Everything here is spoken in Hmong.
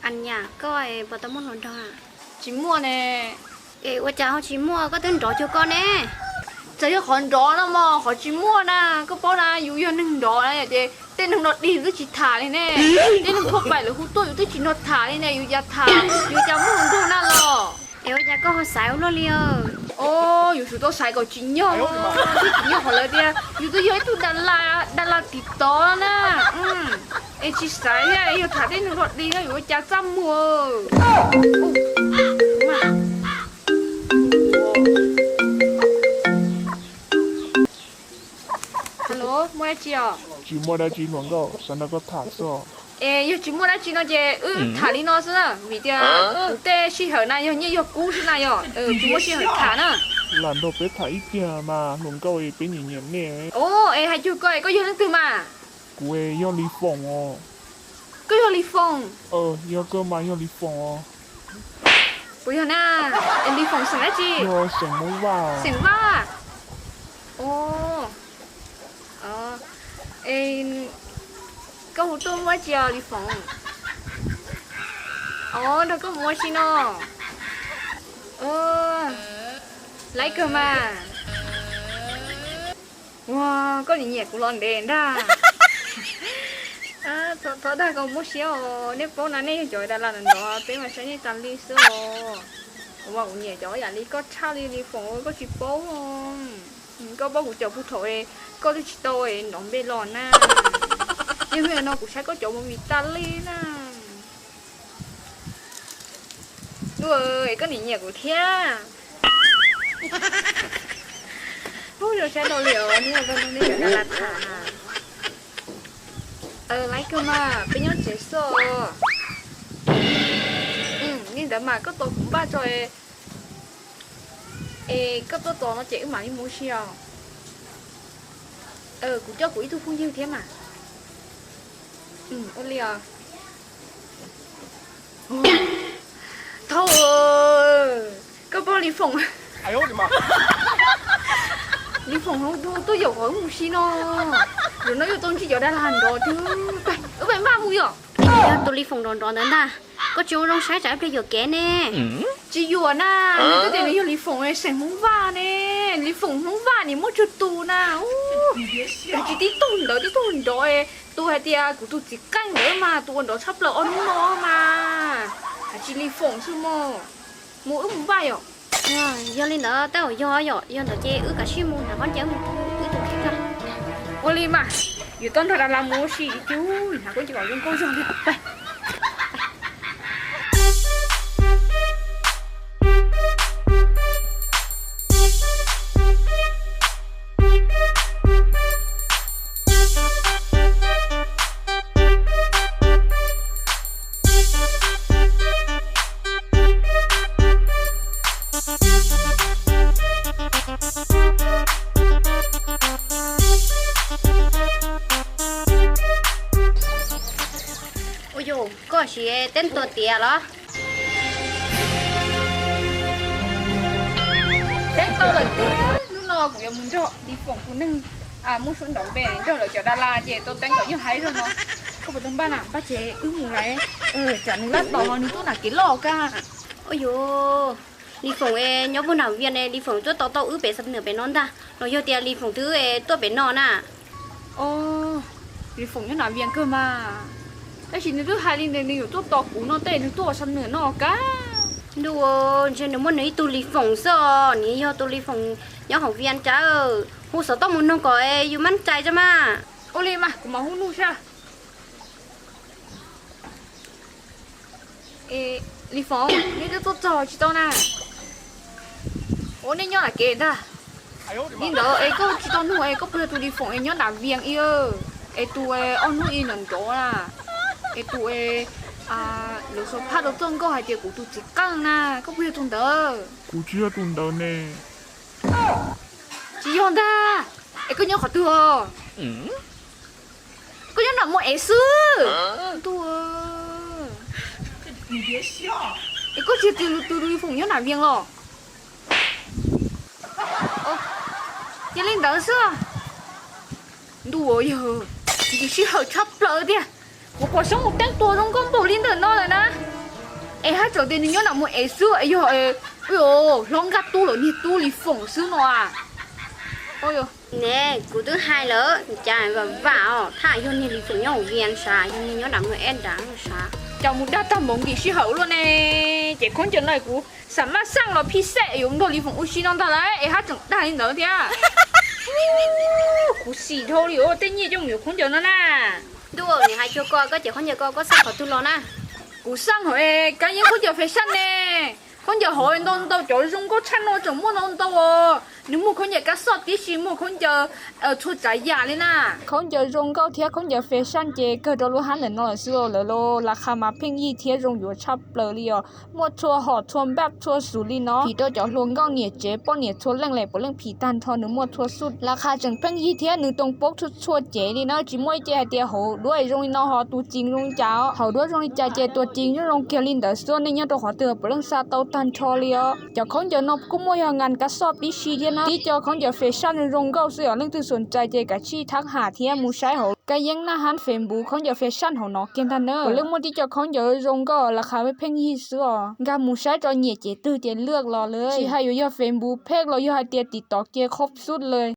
Anyam, koj puas tau muaj hluas nraug? Tsis muaj ne. Es ua cas ho tsis muaj, koj twb nrov cuag koj ne. Txawm yog qhov nrov no mog, qhov tsis muaj na, koj paub na, yus yog neeg nrov na ces tej neeg nrog dig twb tsis tham li ne. Tej neeg thaj pais lawv hu tuaj yus twb tsis nrog tham li ne, yus cas tham, yus cas muaj hluas nraug na los. Es ua cas koj ho xaiv ua luaj li? Os, yus tsum tau xaiv kom tsim nyog, twb tsim nyog qhov lawv tias yus twb yog ib tug da la, da la tiv tov na. Es tsis xaiv thiab, yog tham tej neeg nrog dig no yuav ua cas txaj muag. Hello, muaj dab tsi os? Tsis muaj dab tsi hluas nkauj, xav nrog koj tham xwb. Es yog tsis muaj dab tsi no ces wb tham li no xwb na, vim tias kuv tej sij hawm na yog nyiaj yog kub xwb na yom, tsis muaj sij hawm tham na. Lam nrog peb tham ib pliag mas hluas nkauj, peb nyiam nyiam nej. Os, es hais cuag koj, koj yog leej twg mas? Kuv yog Lis Foom os. Koj yog Lis Foom? Yog kawg mas, yog Lis Foom os. Puas yog na? Es Lis Foom xeem dab tsi? Yog xeem Hmoob Vaj. Xeem Vaj? Os, es koj hu tuaj muaj dab tsi os Lis Foom? Os, nrog koj mus ua si no. Laiv kawg mas. Ua, koj nim nyiam kuv los ntev ntag. Thov dag kom muaj siab os, nej paub na, nej yog cov da la nrov nrov, peb mas saib nej tas li xwb os. Kuv mas kuv nyiam cov yam li koj tshaj li Lis Foom, koj tsis paub. Koj paub kuv cov puag thaum koj twb tsis tau nrov npe los na. Yog li no kuv saib koj cov movie tas li na. Ntuj, es koj nim nyiam kuv thiab. Ub, zoo siab dhau li os, hnub no tau nrog nej cov da la tham. Laiv kawg mas, peb nyob tsev xwb os. Li ntawd mas koj tos kuv npaj tso es koj tuaj tos no ces wb mam li mus ua si os. Kuv coj kuv ib tug phooj ywg thiab mas. Ua li os. Thaub, koj paub Lis Foom? Lis Foom hloov tuaj yaum kom wb mus si no. Zaum no yuav tau ntsib cov da la nrov twg. Wb pais npaj mus yom. Yog tus Lis Foom nrov nrov ntawd ntag, koj tsis ua zoo saib tsam ib pliag yuam kev ne. Tsis yuam na, koj tias nws yog Lis Foom xeem Hmoob Vaj ne. Lis Foom Hmoob Vaj nim muaj tsawg tus na. Tsis tib tug ntawd tib tug nrov, tus hais tias kuv tus txiv qeej ntawd mas tus uas nrov tshaj plaws ob hnub no mas. Tsis Lis Foom xwb mog. Mus wb mus npaj yom. Yog li ntawd tej zaum yog yom, yog ntawd ces wb kav tsij mus hnav khaub ncaws mus tu wb tus kheej tso. Ua li mas, yuav tau nrog da la mus ua si cub, hnav khaub ncaws kom zoo nkauj zog li. Ua yus, koj siv teeb tua tiav los? Teeb tau lawm tiag, hnub no kuv yuav mus nrog Lis Foom tus neeg muaj suab nrov npe, nrog lawv cov da la ces tau teeb kom yog haib zog no. Koj puas tau npaj na? Npaj ces wb mus lawm. Tsam nws laj tos nws tuaj nram kev loj kag. Ua yus, Lis Foom nyob puag nram Vias ne, Lis Foom tuaj tos tau wb pem Xam Nwm pem no ntag, los yog tias Lis Foom twb tuaj pem no na. Lis Foom nyob nram Vias kawg mas, tab sis nws twb hais li ntawd nws yuav tuaj tos kuv no tej nws tuaj Xam Nwm no kag. Ntuj, ntshe nws muaj nws ib tug Lis Foom xwb os, nws yog tus Lis Foom nyob hauv Vias cas. Hu xov tooj mus noog kom yus mab cai tso mas. Ua li mas kuv mam hu nug seb. Lis Foom, nej twb tuaj txog tsis tau na? Ua, nej nyob nram kev ntag. Li ntawd es koj tsis tau nug es koj puas yog tus Lis Foom es nyob nram Vias i? Es tus ob hnub i nrov nrov na, es tus lawv xov phaj rau txoj nkauj hais tias kuv tus txiv qeej na, koj puas yog tus ntawd? Kuv tsis yog tus ntawd ne. Tsis yog ntag. Es koj nyob qhov twg os? Koj nyob nram Muas Ev xwb. Ntuj, es koj tsis yog tus Lis Foom nyob nram Vias los? Yog li ntawd xwb. Ntuj, yog tsis sij hawm tshaj plaws tiag, kuv pom xyoob mus teeb tua zoo nkauj npaum li ntawm no lawm na. Es haj tseem tias nws nyob nram Muas Ev xwb es yog hlob Nkaj Tub lawv niag tub Lis Foom xwb no a? Ne, kuv twb hais lawm cas vam vam os, thaj yog niag Lis Foom nyob hauv Vias sav, yog niag nyob nram Muas Ev nrad sav. Cas mus dag tag npaum nkim sij hawm luaj ne. Ces khaub ncaws no kuv xam maj xaj los phij xej yuav nrog Lis Foom ua si no ntag lauj, es haj tseem dag li ntawd thiab. Kuv xim dhau li os, tej nyiaj coj mus yuav khaub ncaws no na. Ntuj, nws hais cuag ko, koj cov khaub ncaws ko koj xaj qhov twg los na? Kuv xaj hauv Kab Yeeb khaub ncaws fashion ne. Khaub ncaws hauv ntau ntau, cov zoo nkauj tshaj no tseem muaj ntau ntau os. Nws muaj khaub ncaws kab xoj tib si, muaj khaub ncaws txhua tsav yam li na. Khaub ncaws zoo nkauj thiab khaub ncaws fashion ces kawg rau lub hab ntawm no lawm xwb os. Lawv los las qha mas pheej yig thiab zoo yuav tshaj plaws li os. Muaj txhua hom txhua npaj txhua xus li no, phim rau cov hluas nkauj niam tsev poj niam txhua leej lawm puav leej phim tag nrho, nws muaj txhua xuj. Las qha tseem pheej yig thiab nws too poob txhua txhua cev li na, tsis muaj ib ce hais tias hauv duab zoo li no ho tus cees zoo li cas os. Hauv duab zoo li cas ces tus cees yeej zoo kiag li ntawd xwb, nej nyob rau qhov twg puav leej xa tau tag nrho li os. Cov khaub ncaws no kuj muaj yog nkas kab xoj tib si thiab na. Tib co khaub ncaws fashion zoo nkauj xwb os, leej twg xuas ntxais ces kav tsij thab ham thiab mus saib hauv Kab Yeeb Naj Hab Facebook khaub ncaws fashion hauv no kiag ntag na. Puav leej muaj tib co khaub ncaws zoo nkauj las qha pheej yig xwb os, nkag mus saib tso nyiam cev twg ces lwaj los lawm. Tsis hais yuav yog Facebook page los yog hais tias TikTok ces khob xuj lawm.